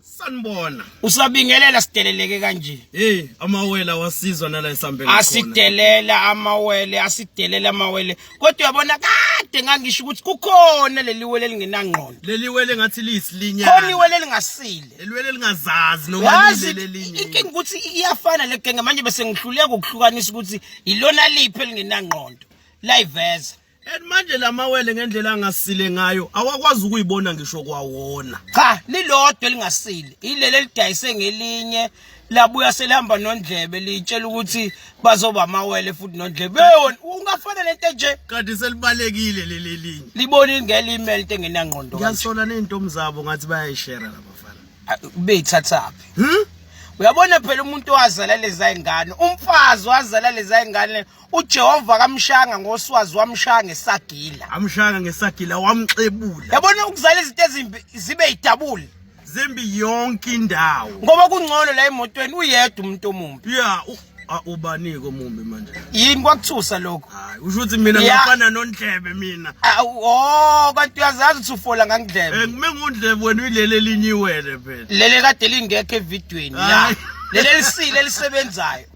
Sanibona. Usabingelela sideleleke kanje. Hey, amawele awasizwa nala esambele khona. Asidelela amawele, asidelela amawele. Kodwa uyabona kade ngangisho ukuthi kukhona leli wele elingenangqondo. Leli wele ngathi liyisilinyana. Khona iwele elingasile. Leli wele lingazazi noma Yazi lile lelinye. inkinga ukuthi iyafana le genge manje bese ngihluleka ukuhlukanisa ukuthi ilona liphi elingenangqondo. Layiveza. And manje lamawele ngendlela angasile ngayo awakwazi ukuyibona ngisho kwawona. Cha, lilodwa elingasile. Ileli elidayise ngelinye labuya selihamba nondlebe litshela ukuthi bazoba amawele futhi nondlebe. Hey wena ungafana lento nje. Kanti selibalekile leli elinye. Libona ngelime lento engenangqondo kanje. Ngiyasola nezintombi zabo ngathi bayayishare labafana. Beyithathaphi? Hmm? Uyabona phela umuntu wazala lezi ngane, umfazi wazala lezi ngane uJehova kamshanga ngoswazi wamshaya ngesagila. Amshanga ngesagila wamxebula. Yabona ukuzala izinto ezimbi zibe idabule. Zimbi yonke indawo. Ngoba kungcono la emotweni uyedwa umuntu omumbi. Yeah, ubanike omumbi manje. Yini kwakuthusa lokho? Hayi, usho ukuthi mina ngafana nondlebe mina. Oh, kanti uyazazi ukuthi ufola ngangidlebe. Eh, ngime ngundlebe wena uyilele elinye iwele phela. Lele kade lingekho evidweni ya. Lele lisile elisebenzayo.